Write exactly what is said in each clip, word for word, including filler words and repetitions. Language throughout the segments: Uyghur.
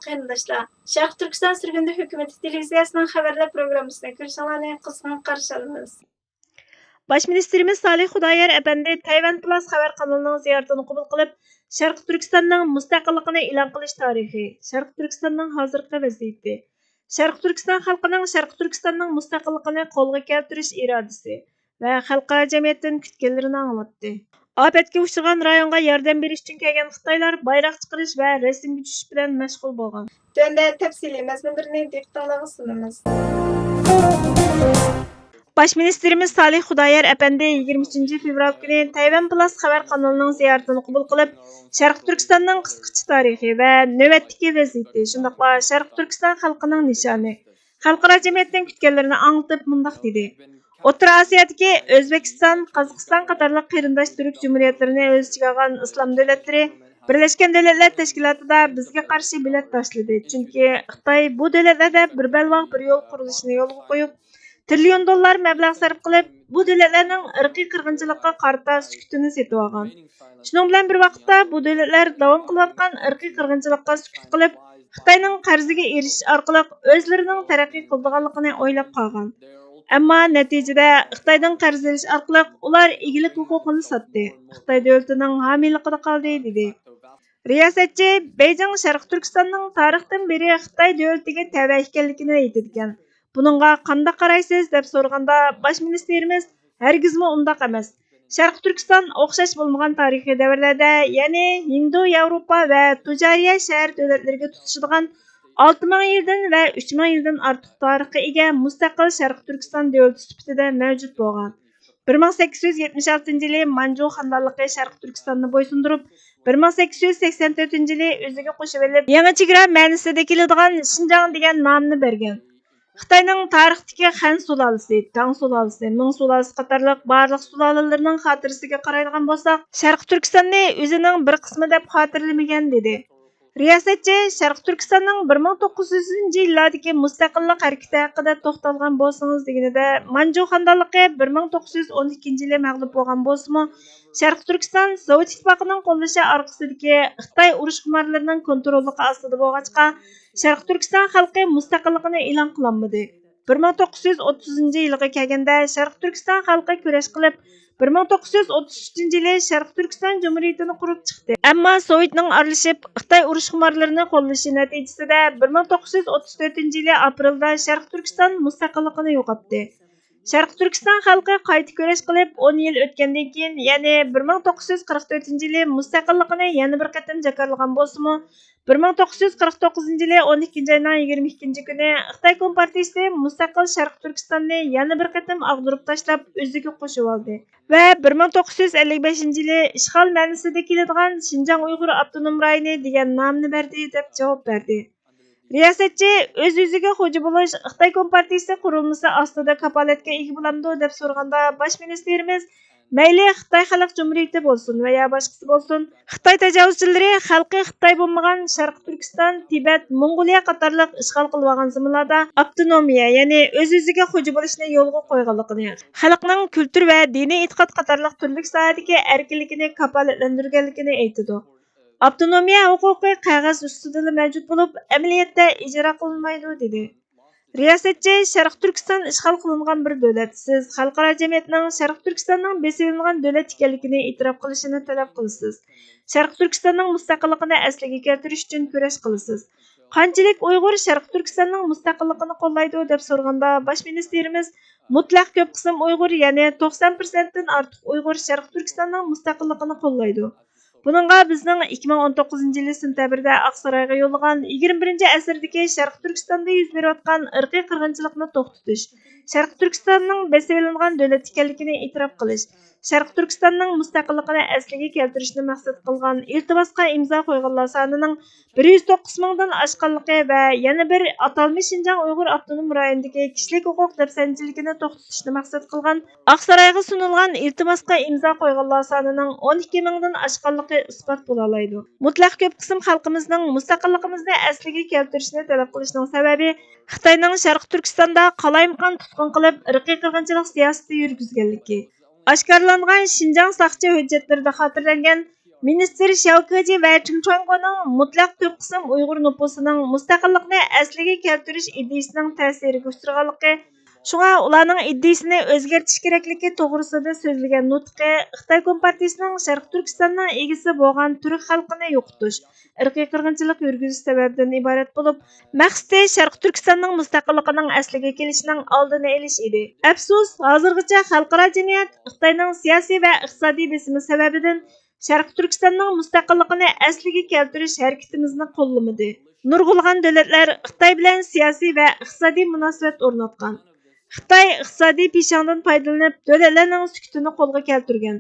قېرىنداشلار، شەرقىي تۈركىستان سۈرگۈندە ھۆكۈمىتى تېلېۋىزىيەسىنىڭ خەۋەرلەر پروگراممىسىنى كۆرۈشۈڭلارنى قىزغىن قارشى ئالىمىز. باش مىنىستىرىمىز سالىھ خۇدايار ئەپەندى تەيۋەن پلاس خەۋەر قانىلىنىڭ زىيارىتىنى قوبۇل قىلىپ، شەرقىي تۈركىستاننىڭ مۇستەقىللىقىنى ئېلان قىلىش تارىخى، شەرقىي تۈركىستاننىڭ ھازىرقى ۋەزىيىتى، شەرقىي تۈركىستان خەلقىنىڭ شەرقىي تۈركىستاننىڭ مۇستەقىللىقىنى قولغا كەلتۈرۈش ئىرادىسى ۋە خەلقئارا جەمئىيەتتىن كۈتكەنلىرىنى ئاڭلاتتى. ئاپەتكە ئۇچرىغان رايونغا ياردەم بېرىش ئۈچۈن كەلگەن خىتايلار بايراق چىقىرىش ۋە رەسىمگە چۈشۈش بىلەن مەشغۇل بولغان. تۆۋەندە تەپسىلىي مەزمۇنلىرىنى دىققىتىڭلارغا سۇنىمىز. باش مىنىستىرىمىز سالىھ خۇدايار ئەپەندى يىگىرمە ئۈچىنچى فېۋرال كۈنى تەيۋەن پلاس خەۋەر قانىلىنىڭ زىيارىتىنى قوبۇل قىلىپ، شەرقىي تۈركىستاننىڭ قىسقىچە تارىخى ۋە نۆۋەتتىكى ۋەزىيىتى، شۇنداقلا شەرقىي تۈركىستان خەلقىنىڭ نىشانى، خەلقئارا جەمئىيەتنىڭ كۈتكەنلىرىنى ئاڭلىتىپ مۇنداق دېدى: ئوتتۇرا ئاسىيادىكى ئۆزبېكىستان، قازاقىستان قاتارلىق قېرىنداش تۈرك جۇمھۇرىيەتلىرىنى ئۆز ئىچىگە ئالغان ئىسلام دۆلەتلىرى بىرلەشكەن دۆلەتلەر تەشكىلاتىدا بىزگە قارشى بېلەت تاشلىدى، چۈنكى خىتاي بۇ دۆلەتلەردە بىر بەلباغ بىر يول قۇرۇلۇشىنى يولغا قويۇپ، تىرىليون دوللار مەبلەغ سەرپ قىلىپ، بۇ دۆلەتلەرنىڭ ئىرقىي قىرغىنچىلىققا قارىتا سۈكۈتىنى سېتىۋالغان. شۇنىڭ بىلەن بىر ۋاقىتتا، بۇ دۆلەتلەر داۋام قىلىۋاتقان ئىرقىي قىرغىنچىلىققا سۈكۈت قىلىپ، خىتاينىڭ قەرزىگە ئېرىشىش ئارقىلىق ئۆزلىرىنىڭ تەرەققىي قىلىدىغانلىقىنى ئويلاپ قالغان. ئەمما نەتىجىدە خىتايدىن قەرز ئېلىش ئارقىلىق ئۇلار ئىگىلىك ھوقۇقىنى ساتتى، خىتاي دۆلىتىنىڭ ھامىيلىقىدا قالدى، دېدى. رىياسەتچى بېيجىڭ شەرقىي تۈركىستاننىڭ تارىختىن بېرى خىتاي دۆلىتىگە تەۋە ئىكەنلىكىنى ئېيتىدىكەن. بۇنىڭغا قانداق قارايسىز؟ دەپ سورىغاندا، باش مىنىستىرىمىز، ھەرگىزمۇ ئۇنداق ئەمەس. شەرقىي تۈركىستان ئوخشاش بولمىغان تارىخىي دەۋرلەردە، يەنى ھىندى ياۋروپا ۋە تۇجارىيە شەھەر دۆلەتلىرىگە تۇتىشىدىغان ئالتە مىڭ يىلدىن ۋە ئۈچ مىڭ يىلدىن ئارتۇق تارىخقا ئىگە مۇستەقىل شەرقىي تۈركىستان دۆلىتى سۈپىتىدە مەۋجۇت بولغان. بىر مىڭ سەككىز يۈز يەتمىش ئالتىنچى يىلى مانجۇ خانلارلىقى شەرقىي تۈركىستاننى بويسۇندۇرۇپ، بىر مىڭ سەككىز يۈز سەكسەن تۆتىنچى يىلى ئۆزىگە قوشۇۋېلىپ، يېڭى چېگرا مەنىسىدە كېلىدىغان شىنجاڭ دېگەن نامنى بەرگەن. خىتاينىڭ تارىختىكى خەن سۇلالىسى، تاڭ سۇلالىسى، مىڭ سۇلالىسى قاتارلىق بارلىق سۇلالىلىرىنىڭ خاتىرىسىگە قارايدىغان بولساق، شەرقىي تۈركىستاننى ئۆزىنىڭ بىر قىسمى دەپ خاتىرىلىمىگەن، دېدى. رىياسەتچى شەرقىي تۈركىستاننىڭ بىر مىڭ توققۇز يۈزىنچى يىللاردىكى مۇستەقىللىق ھەرىكىتى ھەققىدە توختالغان بولسىڭىز دېگىنىدە، مانجۇ خاندانلىقى بىر مىڭ توققۇز يۈز ئون ئىككىنچى يىلى مەغلۇپ بولغان بولسىمۇ، شەرقىي تۈركىستان سوۋېت ئىتتىپاقىنىڭ قوللىشى ئارقىسىدىكى خىتاي ئۇرۇشخۇمارلىرىنىڭ كونتروللۇقى ئاستىدا بولغاچقا، شەرقىي تۈركىستان خەلقى مۇستەقىللىقىنى ئېلان قىلالمىدى. بىر مىڭ توققۇز يۈز ئوتتۇزىنچى يىلغا كەلگەندە، شەرقىي تۈركىستان خەلقى كۈرەش قىلىپ، بىر مىڭ توققۇز يۈز ئوتتۇز ئۈچىنچى يىلى شەرقىي تۈركىستان جۇمھۇرىيىتىنى قۇرۇپ چىقتى. ئەمما سوۋېتنىڭ ئارىلىشىپ، خىتاي ئۇرۇشخۇمارلىرىنى قوللىشى نەتىجىسىدە، بىر مىڭ توققۇز يۈز ئوتتۇز تۆتىنچى يىلى ئاپرېلدا شەرقىي تۈركىستان مۇستەقىللىقىنى يوقاتتى. شەرقىي تۈركىستان خەلقى قايتا كۈرەش قىلىپ، ئون يىل ئۆتكەندىن كېيىن، يەنى بىر مىڭ توققۇز يۈز قىرىق تۆتىنچى يىلى مۇستەقىللىقىنى يەنە بىر قېتىم جاكارلىغان بولسىمۇ، بىر مىڭ توققۇز يۈز قىرىق توققۇزىنچى يىلى ئون ئىككىنچى ئاينىڭ يىگىرمە ئىككىنچى كۈنى خىتاي كومپارتىيىسى مۇستەقىل شەرقىي تۈركىستاننى يەنە بىر قېتىم ئاغدۇرۇپ تاشلاپ، ئۆزىگە قوشۇۋالدى ۋە بىر مىڭ توققۇز يۈز ئەللىك بەشىنچى يىلى ئىشغال مەنىسىدە كېلىدىغان شىنجاڭ ئۇيغۇر ئاپتونوم رايونى دېگەن نامنى بەردى، دەپ جاۋاب بەردى. رىياسەتچى ئۆز-ئۆزىگە خوجا بولۇش خىتاي كومپارتىيىسى قۇرۇلمىسى ئاستىدا كاپالەتكە ئىگە بولامدۇ، دەپ سورىغاندا، باش مىنىستىرىمىز، مەيلى خىتاي خەلق جۇمھۇرىيىتى بولسۇن ۋە يا باشقىسى بولسۇن، خىتاي تاجاۋۇزچىلىرى خەلقى خىتاي بولمىغان شەرقىي تۈركىستان، تىبەت، موڭغۇلىيە قاتارلىق ئىشغال قىلىۋالغان زېمىنلاردا ئاپتونومىيە، يەنى ئۆز-ئۆزىگە خوجا بولۇشنى يولغا قويغانلىقىنى، خەلقنىڭ كۈلتۈر ۋە دىنىي ئېتىقاد قاتارلىق تۈرلۈك ساھەدىكى ئەركىنلىكىنى كاپالەتلەندۈرگەنلىكىنى ئېيتىدۇ. ئاپتونومىيە ھوقۇقى قەغەز ئۈستىدىلا مەۋجۇت بولۇپ، ئەمەلىيەتتە ئىجرا قىلىنمايدۇ، دېدى. رىياسەتچى شەرقىي تۈركىستان ئىشغال قىلىنغان بىر دۆلەت، سىز خەلقئارا جەمئىيەتنىڭ شەرقىي تۈركىستاننىڭ بېسىۋېلىنغان دۆلەت ئىكەنلىكىنى ئېتىراپ قىلىشىنى تەلەپ قىلىسىز. شەرقىي تۈركىستاننىڭ مۇستەقىللىقىنى ئەسلىگە كەلتۈرۈش ئۈچۈن كۈرەش قىلىسىز. قانچىلىك ئۇيغۇر شەرقىي تۈركىستاننىڭ مۇستەقىللىقىنى قوللايدۇ، دەپ سورىغاندا، باش مىنىستىرىمىز، مۇتلەق كۆپ قىسىم ئۇيغۇر، يەنى توقسان پىرسەنتتىن ئارتۇق ئۇيغۇر شەرقىي تۈركىستاننىڭ مۇستەقىللىقىنى قوللايدۇ. بۇنىڭغا بىزنىڭ ئىككى مىڭ ئون توققۇزىنچى يىلى سېنتەبىردە ئاقسارايغا يوللىغان يىگىرمە بىرىنچى ئەسىردىكى شەرقىي تۈركىستاندا يۈز بېرىۋاتقان ئىرقىي قىرغىنچىلىقنى توختىتىش، شەرقىي تۈركىستاننىڭ بېسىۋېلىنغان دۆلەت ئىكەنلىكىنى ئېتىراپ قىلىش، شەرقىي تۈركىستاننىڭ مۇستەقىللىقىنى ئەسلىگە كەلتۈرۈشنى مەقسەت قىلغان ئىلتىماسقا ئىمزا قويغانلار سانىنىڭ بىر يۈز توققۇز مىڭدىن ئاشقانلىقى ۋە يەنە بىر ئاتالمىش شىنجاڭ ئۇيغۇر ئاپتونوم رايونىدىكى كىشىلىك ھوقۇق دەپسەندىچىلىكىنى توختىتىشنى مەقسەت قىلغان ئاقسارايغا سۇنۇلغان ئىلتىماسقا ئىمزا قويغانلار سانىنىڭ ئون ئىككى مىڭدىن ئاشقانلىقى ئىسپات بولالايدۇ. مۇتلەق كۆپ قىسىم خەلقىمىزنىڭ مۇستەقىللىقىمىزنى ئەسلىگە كەلتۈرۈشنى تەلەپ قىلىشنىڭ سەۋەبى خىتاينىڭ شەرقىي تۈركىستاندا قالايمىقان تۇتقۇن قىلىپ، ئىرقىي قىرغىنچىلىق سىياسىتى يۈرگۈزگەنلىكى. ئاشكارىلانغان شىنجاڭ ساقچى ھۆججەتلىرىدە خاتىرىلەنگەن مىنىستىر شياۋ كېجى ۋە چېڭ چۈەنگونىڭ مۇتلەق تۆت قىسىم ئۇيغۇر نوپۇسىنىڭ مۇستەقىللىقنى ئەسلىگە كەلتۈرۈش ئىدىيىسىنىڭ تەسىرىگە ئۇچرىغانلىقى، شۇڭا ئۇلارنىڭ ئىدىيىسىنى ئۆزگەرتىش كېرەكلىكى توغرىسىدا سۆزلىگەن نۇتقى خىتاي كومپارتىيىسىنىڭ شەرقىي تۈركىستاننىڭ ئىگىسى بولغان تۈرك خەلقىنى يوقىتىش، ئىرقىي قىرغىنچىلىق يۈرگۈزۈش سەۋەبىدىن ئىبارەت بولۇپ، مەقسىتى شەرقىي تۈركىستاننىڭ مۇستەقىللىقىنىڭ ئەسلىگە كېلىشىنىڭ ئالدىنى ئېلىش ئىدى. ئەپسۇس، ھازىرغىچە خەلقئارا جەمئىيەت خىتاينىڭ سىياسىي ۋە ئىقتىسادىي بېسىمى سەۋەبىدىن شەرقىي تۈركىستاننىڭ مۇستەقىللىقىنى ئەسلىگە كەلتۈرۈش ھەرىكىتىمىزنى قوللىمىدى. نۇرغۇنلىغان دۆلەتلەر خىتاي بىلەن سىياسىي ۋە ئىقتىسادىي مۇناسىۋەت ئورناتقان. خىتاي ئىقتىسادىي پېشاڭدىن پايدىلىنىپ، دۆلەتلەرنىڭ سۈكۈتىنى قولغا كەلتۈرگەن.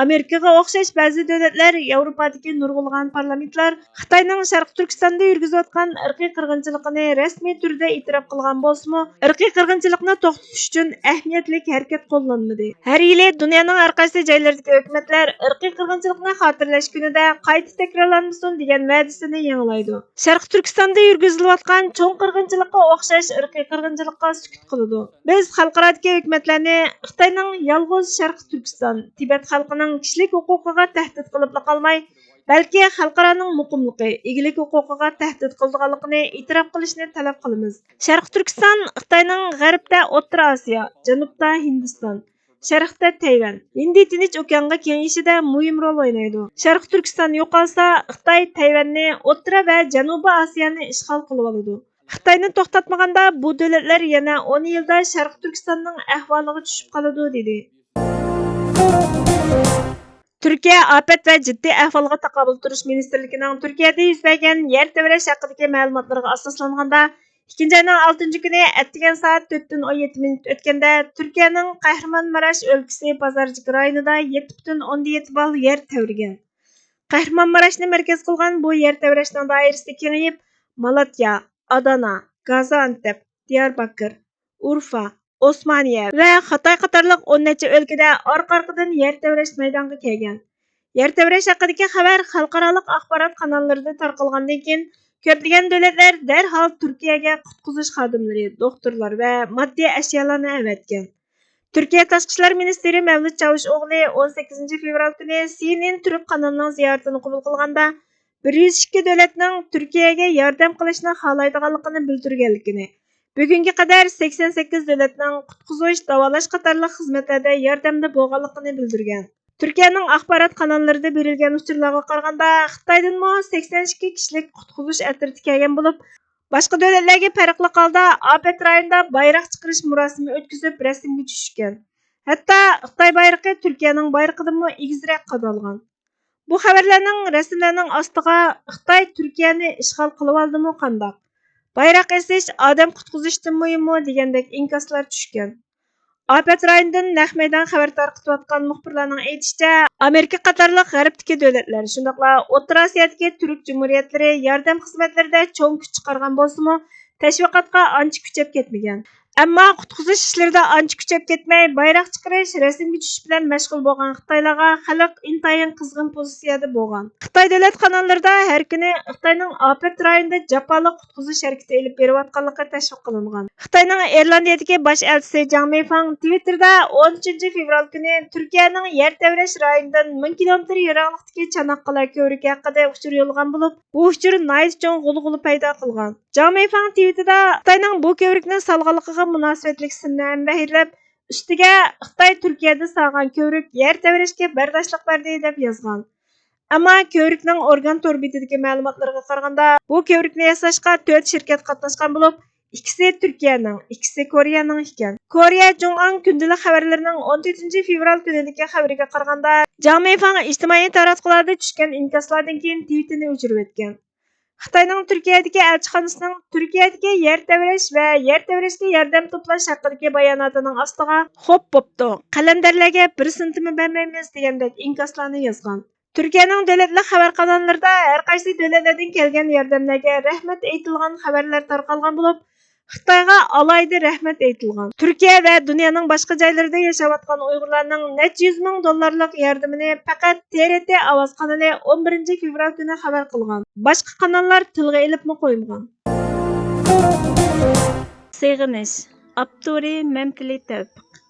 ئامېرىكىغا ئوخشاش بەزى دۆلەتلەر، ياۋروپادىكى نۇرغۇنلىغان پارلامېنتلار خىتاينىڭ شەرقىي تۈركىستاندا يۈرگۈزۈۋاتقان ئىرقىي قىرغىنچىلىقىنى رەسمىي تۈردە ئېتىراپ قىلغان بولسىمۇ، ئىرقىي قىرغىنچىلىقنى توختىتىش ئۈچۈن ئەھمىيەتلىك ھەرىكەت قوللانمىدى. ھەر يىلى دۇنيانىڭ ھەر قايسى جايلىرىدىكى ھۆكۈمەتلەر ئىرقىي قىرغىنچىلىقنى خاتىرىلەش كۈنىدە قايتا تەكرارلانمىسۇن دېگەن ۋەدىسىنى يېڭىلايدۇ. شەرقىي تۈركىستاندا يۈرگۈزۈلۈۋاتقان چوڭ قىرغىنچىلىققا ئوخشاش ئىرقىي قىرغىنچىلىققا سۈكۈت قىلىدۇ. بىز خەلقئارادىكى ھۆكۈمەتلەرنى خىتاينىڭ يالغۇز شەرقىي تۈركىستان، تىبەت خەلقىنىڭ كىشىلىك ھوقۇقىغا تەھدىت قىلىپلا قالماي، بەلكى خەلقئارانىڭ مۇقىملىقى، ئىگىلىك ھوقۇقىغا تەھدىت قىلىدىغانلىقىنى ئېتىراپ قىلىشنى تەلەپ قىلىمىز. شەرقىي تۈركىستان خىتاينىڭ غەربتە ئوتتۇرا ئاسىيا، جەنۇبتا ھىندىستان، شەرقتە تەيۋەن، ھىندى تىنچ ئوكيانغا كېڭىيىشىدە مۇھىم رول ئوينايدۇ. شەرقىي تۈركىستان يوقالسا، خىتاي تەيۋەننى، ئوتتۇرا ۋە جەنۇبىي ئاسىيانى ئىشغال قىلىۋالىدۇ. خىتاينى توختاتمىغاندا، بۇ دۆلەتلەر يەنە ئون يىلدا شەرقىي تۈركىستاننىڭ ئەھۋالىغا چۈشۈپ قالىدۇ، دېدى. تۈركىيە ئاپەت ۋە جىددىي ئەھۋالغا تاقابىل تۇرۇش مىنىستىرلىكىنىڭ تۈركىيەدە يۈز بەرگەن يەر تەۋرەش ھەققىدىكى مەلۇماتلىرىغا ئاساسلانغاندا، ئىككىنچى ئاينىڭ ئالتىنچى كۈنى ئەتىگەن سائەت تۆتتىن ئون يەتتە مىنۇت ئۆتكەندە، تۈركىيەنىڭ قەھرىمانماراش ئۆلكىسى بازارجىك رايونىدا يەتتە پۈتۈن ئوندىن يەتتە بال يەر تەۋرىگەن. قەھرىمانماراشنى مەركەز قىلغان بۇ يەر تەۋرەشنىڭ دائىرىسى كېڭىيىپ، مالاتيا، ئادانا، گازىئانتەپ، دىيارباكىر، ئۇرفا، ئوسمانىيە ۋە خىتاي قاتارلىق ئون نەچچە ئۆلكىدە ئارقا-ئارقىدىن يەر تەۋرەش مەيدانغا كەلگەن. يەر تەۋرەش ھەققىدىكى خەۋەر خەلقئارالىق ئاخبارات قاناللىرىدا تارقالغاندىن كېيىن، كۆپلىگەن دۆلەتلەر دەرھال تۈركىيەگە قۇتقۇزۇش خادىملىرى، دوختۇرلار ۋە ماددىي ئەشيالارنى ئەۋەتكەن. تۈركىيە تاشقى ئىشلار مىنىستىرى مەۋلۇت چاۋۇشئوغلى ئون سەككىزىنچى فېۋرال كۈنى سىئېنئېن تۈرك قانىلىنىڭ زىيارىتىنى قوبۇل قىلغاندا، بىر يۈز ئىككى دۆلەتنىڭ تۈركىيەگە ياردەم قىلىشنى خالايدىغانلىقىنى بىلدۈرگەنلىكىنى، بۈگۈنگە قەدەر سەكسەن سەككىز دۆلەتنىڭ قۇتقۇزۇش، داۋالاش قاتارلىق خىزمەتلەردە ياردەمدە بولغانلىقىنى بىلدۈرگەن. تۈركىيەنىڭ ئاخبارات قاناللىرىدا بېرىلگەن ئۇچۇرلارغا قارىغاندا، خىتايدىنمۇ سەكسەن ئىككى كىشىلىك قۇتقۇزۇش ئەترىتى كەلگەن بولۇپ، باشقا دۆلەتلەرگە پەرقلىق ھالدا ئاپەت رايونىدا بايراق چىقىرىش مۇراسىمى ئۆتكۈزۈپ رەسىمگە چۈشۈشكەن. ھەتتا خىتاي بايرىقى تۈركىيەنىڭ بايرىقىدىنمۇ ئېگىزرەك قادالغان. بۇ خەۋەرلەرنىڭ، رەسىملەرنىڭ ئاستىغا «خىتاي تۈركىيەنى ئىشغال قىلىۋالدىمۇ قانداق؟ بايراق ئېسىش ئادەم قۇتقۇزۇشتىنمۇ مۇھىممۇ؟» دېگەندەك ئىنكاسلار چۈشكەن. ئاپەت رايونىدىن نەق مەيدان خەۋەر تارقىتىۋاتقان مۇخبىرلارنىڭ ئېيتىشىچە، ئامېرىكا قاتارلىق غەربتىكى دۆلەتلەر، شۇنداقلا ئوتتۇرا ئاسىيادىكى تۈرك جۇمھۇرىيەتلىرى ياردەم خىزمەتلىرىدە چوڭ كۈچ چىقارغان بولسىمۇ، تەشۋىقاتقا ئانچە كۈچەپ كەتمىگەن. ئەمما قۇتقۇزۇش ئىشلىرىدا ئانچە كۈچەپ كەتمەي، بايراق چىقىرىش، رەسىمگە چۈشۈش بىلەن مەشغۇل بولغان خىتايلارغا خەلق ئىنتايىن قىزغىن پوزىتسىيەدە بولغان. خىتاي دۆلەت قاناللىرىدا ھەر كۈنى خىتاينىڭ ئاپەت رايونىدا جاپالىق قۇتقۇزۇش ھەرىكىتى ئېلىپ بېرىۋاتقانلىقى تەشۋىق قىلىنغان. خىتاينىڭ ئىرلاندىيەدىكى باش ئەلچىسى جاڭ مېيفاڭ تىۋىتتېردا ئون ئۈچىنچى فېۋرال كۈنى تۈركىيەنىڭ يەر تەۋرەش رايونىدىن مىڭ كىلومېتىر يىراقلىقتىكى چاناققالە كۆۋرۈكى ھەققىدە ئۇچۇر يوللىغان بولۇپ، بۇ ئۇچۇر ناھايىتى چوڭ غۇلغۇلا پەيدا قىلغان. جاڭ مېيفاڭ تىۋىتىدا خىتاينىڭ بۇ كۆۋرۈكنى سالغانلىقىغا مۇناسىۋەتلىك سىننى ھەمبەھىرلەپ، ئۈستىگە «خىتاي تۈركىيەدە سالغان كۆۋرۈك يەر تەۋرەشكە بەرداشلىق بەردى» دەپ يازغان. ئەمما كۆۋرۈكنىڭ ئورگان تور بېتىدىكى مەلۇماتلىرىغا قارىغاندا، بۇ كۆۋرۈكنى ياساشقا تۆت شىركەت قاتناشقان بولۇپ، ئىككىسى تۈركىيەنىڭ، ئىككىسى كورېيەنىڭ ئىكەن. كورېيە جۇڭئاڭ كۈندىلىك خەۋەرلىرىنىڭ ئون تۆتىنچى فېۋرال كۈنىدىكى خەۋىرىگە قارىغاندا، جاڭ مېيفاڭ ئىجتىمائىي تاراتقۇلاردا چۈشكەن ئىنكاسلاردىن كېيىن تىۋىتىنى ئۆچۈرۈۋەتكەن. خىتاينىڭ تۈركىيەدىكى ئەلچىخانىسىنىڭ تۈركىيەدىكى يەر تەۋرەش ۋە يەر تەۋرەشكە ياردەم توپلاش ھەققىدىكى باياناتىنىڭ ئاستىغا «خوپ بوپتۇ، قەلەندەرلەرگە بىر سېنتىممۇ بەرمەيمىز» دېگەندەك ئىنكاسلارنى يازغان. تۈركىيەنىڭ دۆلەتلىك خەۋەر قاناللىرىدا ھەر قايسى دۆلەتلەردىن كەلگەن ياردەملەرگە رەھمەت ئېيتىلغان خەۋەرلەر تارقالغان بولۇپ، خىتايغا ئالاھىدە رەھمەت ئېيتىلغان. تۈركىيە ۋە دۇنيانىڭ باشقا جايلىرىدا ياشاۋاتقان ئۇيغۇرلارنىڭ نەچچە يۈز مىڭ دوللارلىق ياردىمىنى پەقەت تې رې تې ئاۋاز قانىلى ئون بىرىنچى فېۋرال كۈنى خەۋەر قىلغان. باشقا قاناللار تىلغا ئېلىپمۇ قويمىغان. سېغىنىش. ئاپتورى مەمتىلى تەۋپىق.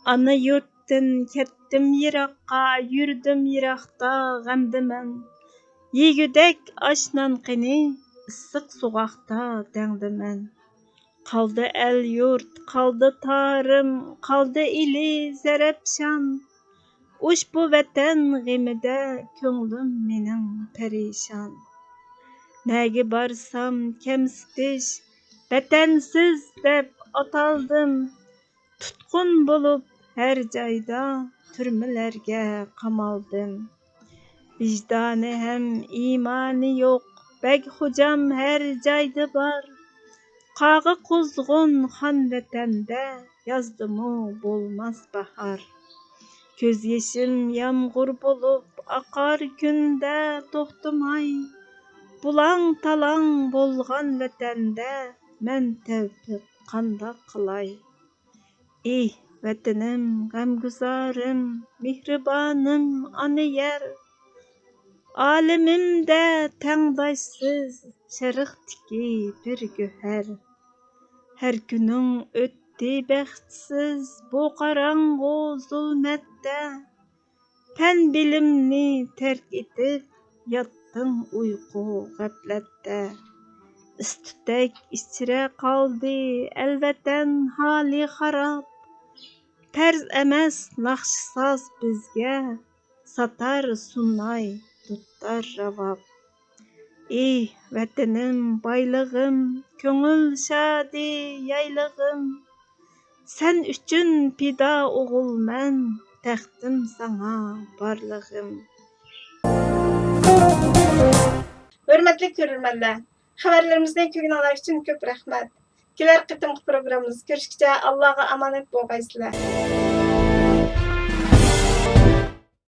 ئانا يۇرتتىن كەتتىم. كەتتىم يىراققا، يۈردۈم يىراقتا غەمدە مەن. يېگۈدەك ئاش نان قېنى، ئىسسىق سوغۇقتا دەڭدە مەن. قالدى ئەل-يۇرت، قالدى تارىم، قالدى ئىلى زەرەپشان. ئۇشبۇ ۋەتەن غېمىدە كۆڭلۈم مېنىڭ پەرىشان. نەگە بارسام كەمسىتىش، ۋەتەنسىز دەپ ئاتالدىم. تۇتقۇن بولۇپ ھەر جايدا تۈرمىلەرگە قامالدىم. ۋىجدانى ھەم ئىمانى يوق بەگ خوجام ھەر جايدا بار. قاغا قۇزغۇن خان ۋەتەندە يازدىمۇ بولماس باھار. كۆز يېشىم يامغۇر بولۇپ ئاقار كۈندە توختىماي. بۇلاڭ-تالاڭ بولغان ۋەتەندە مەن تەۋپىق قانداق قىلاي؟ ئېھ، ۋەتىنىم، غەمگۈزارىم، مېھرىبانىم ئانا يەر. ئالىمىمدە تەڭداشسىز شەرقتىكى بىر گۆھەر. ھەر كۈنۈڭ ئۆتتى بەختسىز بۇ قاراڭغۇ زۇلمەتتە. پەن بىلىمنى تەرك ئېتىپ ياتتىڭ ئۇيقۇ غەپلەتتە. ئىس-تۈتەك ئىچرە قالدى ئەل-ۋەتەن ھالى خاراب. پەرز ئەمەس ناخشا-ساز بىزگە، ساتار سۇناي دۇتار راۋاب. ئېھ، ۋەتىنىم، بايلىقىم، كۆڭۈل شادى يايلىقىم. سەن ئۈچۈن پىدا ئوغۇلمەن، تەقدىم ساڭا بارلىقىم. ھۆرمەتلىك كۆرۈرمەنلەر، خەۋەرلىرىمىزنى كۆرگىنىڭلار ئۈچۈن كۆپ رەھمەت. كېلەر قېتىمقى پروگراممىمىزدا كۆرۈشكىچە ئاللاغا ئامانەت بولغايسىلەر.